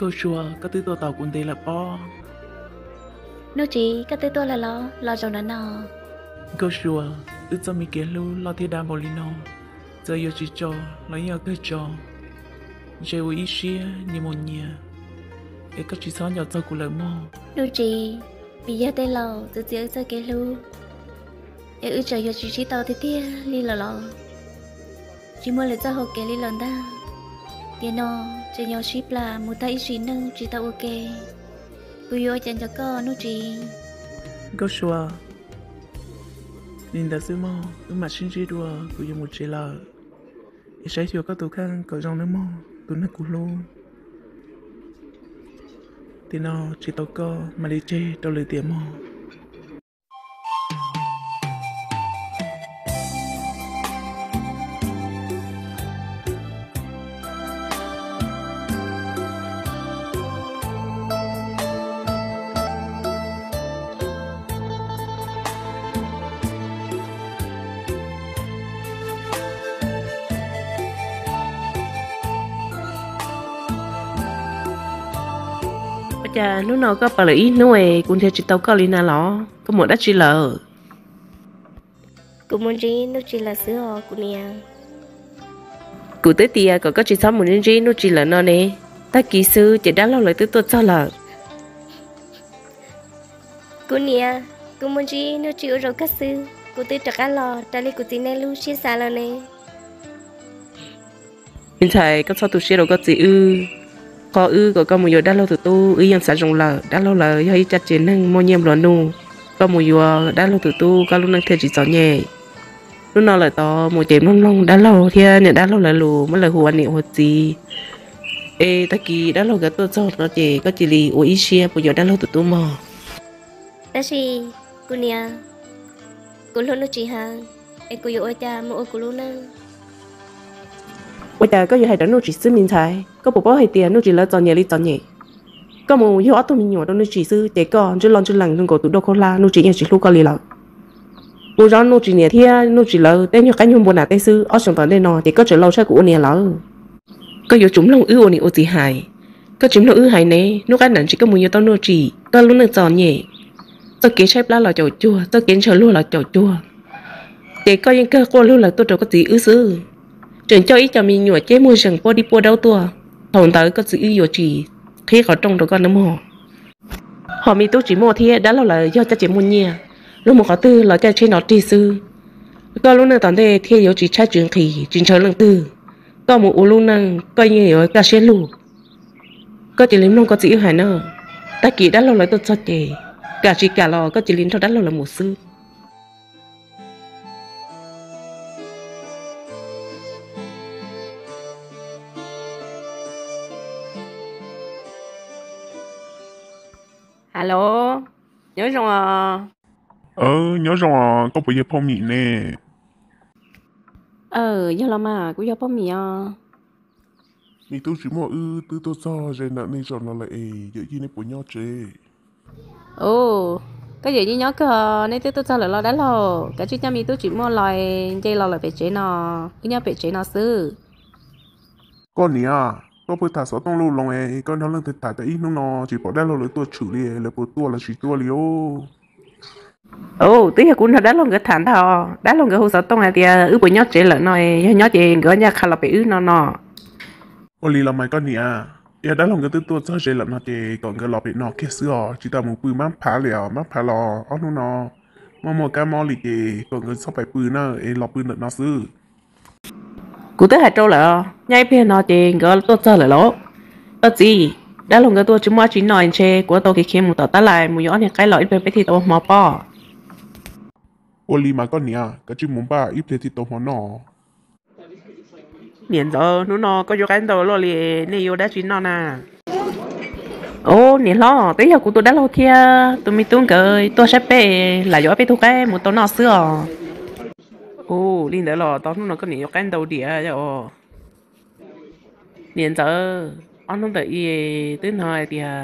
Nkauj Sua, koj twb tuaj tau kuv ntev lawm pob. Nuj Tsis, koj twb tuaj lawm los? Los zaum no no. Nkauj Sua, wb txoj me kev hlub loj thiab dav npaum li no, txawm yuav tsis tso los yeej yuav kawg tso. Ntshe ua ib siab nyias mus nyias, es koj tsis txhob nco txog kuv lawm mog. Nuj Tsis, vim yog tej laus txwv txiav wb txoj kev hlub, es wb tseem yuav tsis sib tau tiag tiag li lawm los? Tsis muaj lwm txoj hau kev li lawm ntag. Tiam no tseem yuav sib plas mus tag ib sim neej tsis tau ua ke. Kuv yuav ua cas nco koj Nuj Tsis? Nkauj Sua, li ntawd xwb mog, wb mam sib ntsib dua, kuv yuav mus tsev lawm. Es saib xyuas koj tus kheej kom zoo nawb mog, tus neeg kuv hlub. Tiam no tsis tau koj mam li tseg rau lwm tiam mog. Ua cas hnub no koj pw lawm ib hnub es kuv nrhiav tsis tau koj li na los? Koj mus dab tsi lawm? Kuv mus ntsib Nuj Tsis lawm xwb os kuv niam. Kuv twb tias kom koj tsis txhob mus ntsib Nuj Tsis lawm no ne. Tag kis xwb ces dab laug lawv twb tuaj txog lawm. Kuv niam, kuv mus ntsib Nuj Tsis ua zaum kawg xwb, kuv twb rov qab los raws li kuv txiv neej lub siab xav lawm ne. Me ntxhais, koj txhob tu siab rau koj txiv wb. Qhov wb kom koj mus yuav dab laug tus tub wb yeej xav zoo lawm. Dab laug lawv yog ib caj ces neeg muaj nyiaj nplua nuj, koj mus yuav dab laug tus tub koj lub neej thiaj tsis txom nyem. Hnub no lawm tod mus ces mloog mloog dab laug thiab niam dab laug lawv lus, muab lawv hu ua niam ua txiv. Es tag kis dab laug nkawd tuaj txog no ces koj cia li ua ib siab puas yuav dab laug tus tub mog. Tab sis kuv niam, kuv hlub Nuj Tsis heev, es kuv yuav ua cas mus ua kuv lub neej? Ua cas koj yuav hais rau Nuj Tsis xwb me ntxhais? Koj puas paub hais tias Nuj Tsis lawv txom nyem li txom nyem? Koj mus yug ob tug me nyuam rau Nuj Tsis xwb ces koj ntswj loj ntswj lees zoo nkaus tus daj khaub hlab, Nuj Tsis yeej tsis hlub koj li lawm. Kuv zov Nuj Tsis niam thiab Nuj Tsis lawv tej nyuag qaib nyuag npua nram teb xwb, ob xyoos tom ntej no ces koj tseem laus tshaj kuv ua niam lawm. Koj yuav tsum mloog wb ua niam ua txiv hais, koj tsis mloog wb hais ne. Hnub qab ntawd ntshe koj mus yuav tau Nuj Tsis, koj lub neej txom nyem, txoj kev tshaib plab los caum cuag, txoj kev ntshaw luag los caum cuag, ces koj yeej kawg quaj lug lawm tuaj rau koj txiv wb xwb. Tseem coj ib co me nyuam ceb muag zees puab dib puab daub tuaj, thaum ntawd koj txiv wb yuav tsis qhib qhov rooj rau koj nawb mog. Ho me tub tsis muaj thiab dab laug lawv yog caj ces muaj nyiaj, luag mus qhov twg los caij tsheb no rig xwb. Koj lub neej tom ntej thiaj yuav tsis tshaib tsis nqhis tsis ntshaw leej twg. Koj mus ua lub neej koj yeej yuav kaj siab lug. Koj cia li mloog koj txiv wb hais na. Tag kis dab laug lawv tuaj txog ces, kam tsis kam los koj cia li nrog dab laug lawv mus xwb. Alo, nyob zoo os. Nyob zoo os, koj puas yog Phauj Mim ne? Yog los mas, kuv yog Phauj Mim os. Me tub tsis muaj wb twb tuaj txog ze ntawm nej zaum no lawm es yawm yij neb puas nyob tsev? Ub, koj yawm yij nyob kawg, neb twb tuaj txog lawm los dab laug? Kav tsij coj me tub tsis muaj los nce los lawm pem tsev no, wb nyob pem tsev no xwb. Koj niam, koj pheej tham xov tooj loj loo es koj nrog leej twg tham tau ib hnub no tsis pom dab laug lawv tuaj tshwm li, lawv puas tuaj los tsis tuaj li os? Ub, twb yog kuv nrog dab laug nkawd tham ntag os. Dab laug nkawd hu xov tooj hais tias wb puas nyob tsev lawm no, yog nyob ces nkawd ncaj qha los pem wb no no. Ua li los mas koj niam, yog dab laug nkawd twb tuaj txog ze lawm no ces kom nkawd los pem no kiag xwb os, tsis tau mus pw mab phav li os. Mab phav los ob hnub no muaj muaj kab mob li ces kom nkawd txhob pais pw na, es los pw ntawm no xwb. Kuv twb hais rau lawm, nyob ib pliag no ces nkawd tuaj txog lawm los. Koj txiv, dab laug nkawd tuaj tsis muaj dab tsi noj, ntshe kuv tau kev khiav mus tom tab lais mus yuav ob niag qaib los ib pliag peb thiaj tau ua hmo pob. Ua li mas koj niam, kav tsij mus npaj ib pliag thiaj tau hmo noj. Niam ntxawm, hnub no koj yuav qaib ntau luaj li, nej yuav dab tsi noj na? Ub, niam hlob, twb yog kuv tus dab laug thiab tus me tub nkawd tuaj saib peb, lam yuav ob peb tug qaib mus tau noj xwb os. Ub, li ntawd los tau, hnub no koj niam yuav qaib ntau diam os. Niam ntxawm, ob hnub ntawm i twb hnov hais tias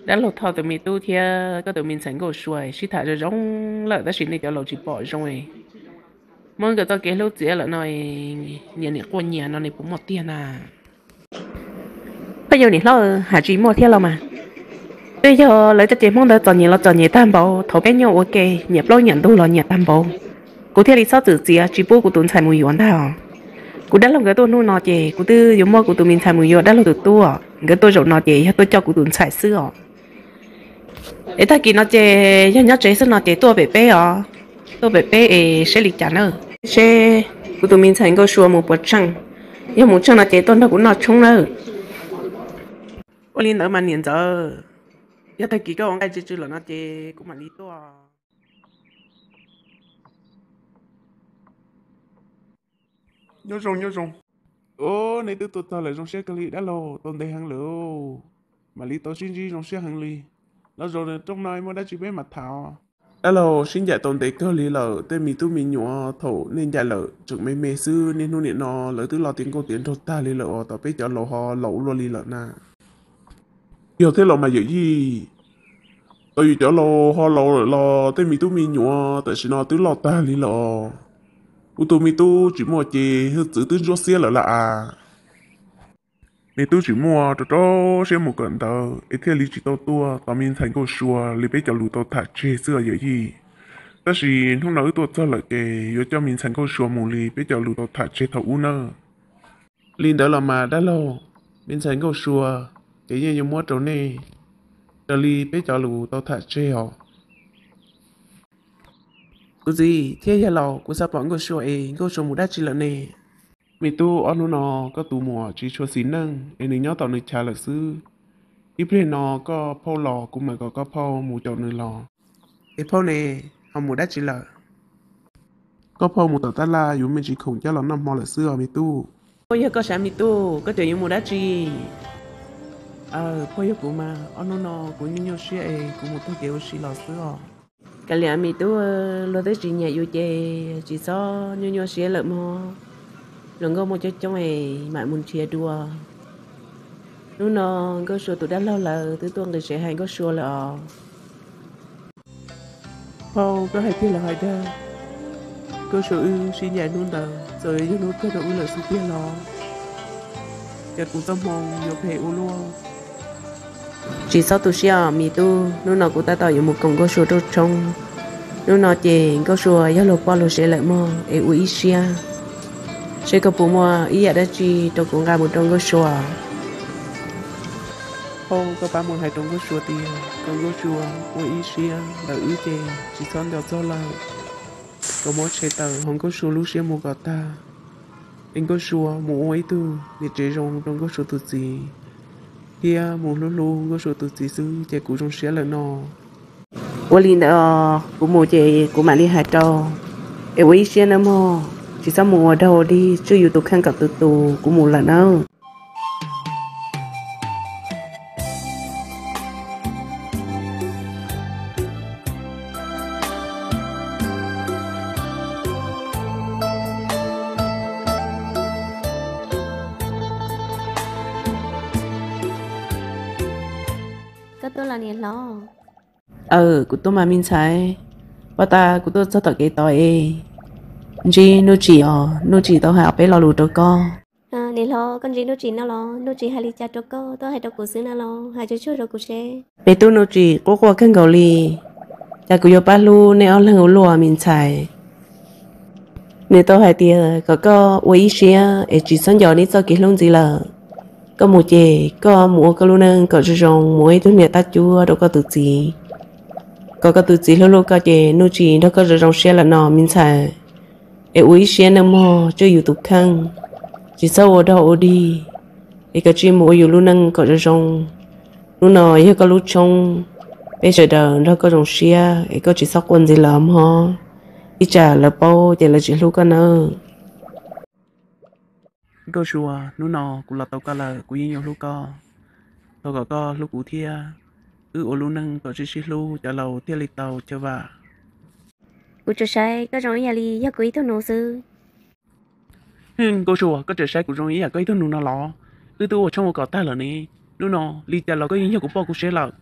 dab laug Thoj tus me tub thiab koj tus me ntxhais Nkauj Sua sib tham zoo zoo lawm tab sis nej cov laus tsis pom zoo. Muab nkawd txoj kev hlub txiav lawm no, nyias nim quaj nyias no nws puas muaj tiag na? Peb yog niam hlob, hais tsis muaj thiab los mas. Twb yog lawv cov ces Hmoob ntawd txom nyem los txom nyem tag npaum, thaum peb nyuam ua ke nyiam plaub nyiam ntug los nyiam tag npaum, kuv thiaj li txhob txwm txiav tsis pub kuv tus ntxhais mus yuav ntag. Kuv dab laug nkawd tuaj hnub no ces kuv twb yuav muab kuv tus me ntxhais mus yuav dab laug tus tub. Nkawd tuaj zaum no ces yog tuaj coj kuv tus ntxhais xwb os. Es tag kis no ces yog nyob tsev xwb no ces tuaj pem peb os, tuaj pem peb es seb li cas na. Seb kuv tus me ntxhais Nkauj Sua mus puas tsheej, yog mus tsheej no ces tuaj nrog kuv noj tshoob nawb. Ua li ntawd mas niam ntxawm, yog tag kis koj ua nqaij tsw tsw lawm no ces kuv mam li tuaj. Nyob zoo, nyob zoo. Os, nej twb tuaj txog lawm, zoo siab kawg li dab laug, tau ntev heev lawm. Mam li tau sib ntsib zoo siab heev li. Los zaum rooj no muaj dab tsi peb mam tham. Dab laug, sib ncaim tau ntev kawg li lawm, tej me tub me nyuam thaum nej ncaim lawm tseem me me xwb, niaj hnub nim no lawv twb loj tiav nkauj tiav nraug tag li lawm os, tom peb cov laus ho laus ua luaj li lawm na. Yog thiab los mas yawm yij, tau yus cov laus ho laus lawm los tej me tub me nyuam tam sim no twb loj tag li lawm os. Kuv tus me tub tsis muaj ces hwj txwv twb ntsuab xiab lawm las as. Nws twb tsis muaj rau rau siab mus kawm ntawv es thiaj li tsis tau tuaj tos me ntxhais Nkauj Sua li peb cov lus tau tham tseg xwb os yawm yij. Tab sis hnub no wb tuaj txog lawm ces yuav coj me ntxhais Nkauj Sua mus li peb cov lus tau tham tseg thaum ub nawb. Li ntawd los mas dab laug, me ntxhais Nkauj Sua ces yeej yuav muab rau nej raws li peb cov lus tau tham tseg os. Kuv txiv thiab yawg laus, kuv xav pom Nkauj Sua es Nkauj Sua mus dab tsi lawm ne? Me tub, ob hnub no koj tus muam tsis tshua xis neej es nws nyob tom nws chav lawm xwb. Ib pliag no koj phauj los kuv mam kom koj phauj mus caum nws los. Es phauj ne, ho mus dab tsi lawm? Koj phauj mus tom tab laj yuav me ntsis khoom coj los noj hmo lawm xwb os me tub. Puas yog koj sav me tub, koj cov yuav mus dab tsi? Aw, puas yog kuv mas, ob hnub no kuv nyuaj nyuaj siab es kuv mus taug kev ua si los xwb os. Kav liam me tub, luag twb tsis nyiam yus ces tsis txhob nyuaj nyuaj siab lawm mog. Hluas nkauj muaj coob coob es mam mus nrhiav dua. Hnub no Nkauj Sua tus dab laug lawv twb tuaj nqis tsev hais Nkauj Sua lawm os. Phauj, koj hais tiag los hais dag? Nkauj Sua wb sib ncaim hnub ntawd txawm yog hnub kawg rau wb lawm xwb tiag los? Cas kuv txoj hmoo yuav phem ua luaj. Tsis txhob tu siab os me tub, hnub no kuv tab tom yuav mus koom Nkauj Sua rooj tshoob. Hnub no ces Nkauj Sua yog luag poj luag sev lawm mog es ua ib siab, seb koj puas muaj ib yam dab tsi rau kuv nqa mus rau Nkauj Sua. Phauj, koj pab mus hais rau Nkauj Sua tias kom Nkauj Sua ua ib siab ntawm wb ces tsis txhob nco txog lawm, kom muab tshem tawm hauv Nkauj Sua lub siab mus kom tag. Es Nkauj Sua mus ua ib tug niam tsev zoo rau Nkauj Sua tus txiv, thiab mus hlub hlub Nkauj Sua tus txiv xwb ces kuv zoo siab lawm no. Ua li ntawd, kuv mus ces kuv mam li hais rau. Es ua ib siab nawb mog, tsis txhob mus ua dog ua dig, tswj yus tus kheej kom tus tus, kuv mus lawm nawb. Koj tuaj los niam hlob? Aw, kuv tuaj mas me ntxhais. Pab tas kuv tuaj txog tom kev tod es ntsib Nuj Tsim os, Nuj Tsim tau hais ob peb lo lus rau koj. Niam hlob, koj ntsib Nuj Tsim no los? Nuj Tsim hais li cas rau koj? Tuaj hais rau kuv xwb no los? Hais tsuag tsuag rau kuv seb. Me tub Nuj Tsim quaj quaj kawg nkaus li, cas kuv yuav pab hlub nej ob leeg ua luaj me ntxhais. Nws tau hais tias kom koj ua ib siab es tsis txhob nco neb txoj kev hlub ntxiv lawm. Koj mus ces koj mus ua koj lub neej kom zoo zoo, mus ua ib tug niam tab cuab rau koj tus txiv, kom koj tus txiv hlub hlub koj ces Nuj Tsim nrog koj zoo zoo siab lawm no me ntxhais. Es ua ib siab nawb mog, tswj yus tus kheej, tsis txhob ua dog ua dig, es koj cia li mus ua yus lub neej kom zoo zoo. Hnub no yog koj lub tshoob, peb sawv daws nrog koj zoo siab es koj tsis txhob quaj ntxiv lawm mog. Ib tsam lawv paub ces lawv tsis hlub koj nawb. Nkauj Sua, hnub no kuv los tau koj lawm, kuv yeej yuav hlub koj. Thov kom koj hlub kuv thiab. Wb ua lub neej kom sib sib hlub cov laus thiaj li tau chaw vam. Kuv tsuas saib koj zoo ib yam li yog kuv ib tug nus xwb. Nkauj Sua, koj tseem saib kuv zoo ib yam koj ib tug nus no los? Wb twb ua tshoob ua kos tag lawm ne. Hnub no li cas los koj yeej yog kuv poj kuv sev lawm.